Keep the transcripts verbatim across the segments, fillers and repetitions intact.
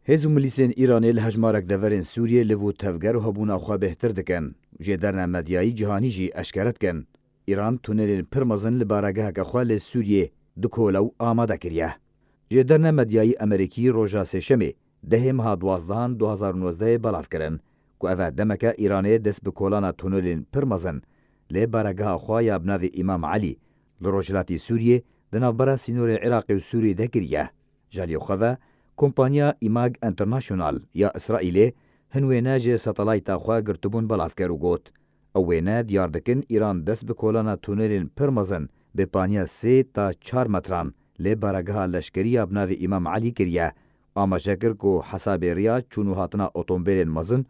Hêz û milîsên Îranê li hejmarek deverên Sûriyê liv û tevger û hebûna xwe bêhtir dikin. Jêderine medyayî cîhanî jî eşkere dikin. Îran tunelên pir mezin li baregeheke xwe li Sûriyê dikole û amade kiriye. Jêderine medyayî Amerîkî roja Sêşemê, dehê meha duwazdehan du hazar û nozdehê belav kirin ku ev e demeke Îranê dest bi kolana tunelên pir mezin lê baregeha xwe ya bi navê Îmam Elî li rojhilatî Sûriyê di navbera sînorê Iraqê û Sûriyê de kiriye. Ji aliyê xwe ve, kompaniya Imag International ya Îsraîlê hin wêne ji satelayta xwe girtibûn belav kir û got, ew wêne diyar dikin Îran dest bi kolana tunelên pir mezin bi paniya sê ta çar metran lê baregeha leşkerî ya bi navê Îmam Elî kiriye. Amaje kir ku hesabê riya çûn û hatina otomobîlên mezin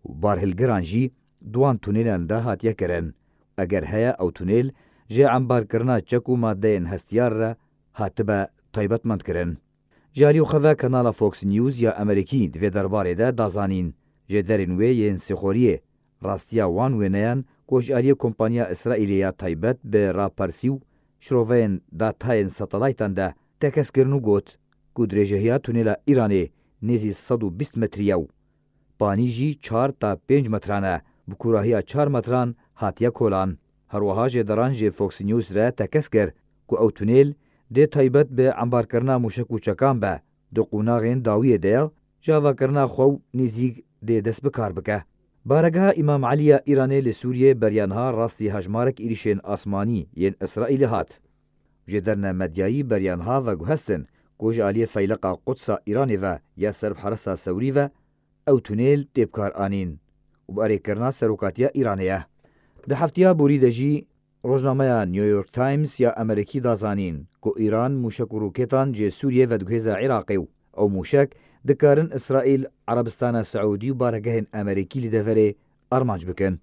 û barhilgiran jî di wan tunêlan de hatiye kirin. Eger heye ew tunêl ji embarkirina çek û madeyên hestiyar re hatibe taybetmendkirin. Ji alî xwe ve kanala Fox News ya Amerîkî di vê derbarê de da zanîn, jêderên wê yên sîxoriyê rastiya wan wêneyan ku ji aliyê kompaniya Îsraîlê ya taybet bi rapersî û şiroveyên datayên satelaytan de tekez kirin û got ku dirêjehiya tunêla Îranê nêzî sed û bîst metrî ye û panî jî çar ta pênc metran e, bi kûrahiya çar metran hatiye kolan. Her wiha jêderan ji Fox News re tekez kir ku ew tunêl dê taybet bi embarkirina mûşek û çekan be, di qonaxên dawiyê de ye, ji avakirina xwe û nêzîk dê dest bi kar bike. Baregeha Îmam Elî ya Îranê li Sûriyê beriya niha rastî hejmarek êrîşên asmanî yên Îsraîlê hat. Jêderine medyayî beriya niha veguhestin ku ji aliyê feyleqa Qudsa Îranê ve ya ser bi heresa Sewrî ve ew tunêl tê bi kar anîn û bi erêkirina serokatiya Îranê ye. Di heftiya borî de jî rojnameya New York Times ya Amerîkî da zanîn ku Îran mûşek û rokêtan ji Sûriyê vediguhêze Iraqê û ew mûşek dikarin Îsraîl, Erebistana Siûdî û baregehên Amerîkî li deverê armanc bikin.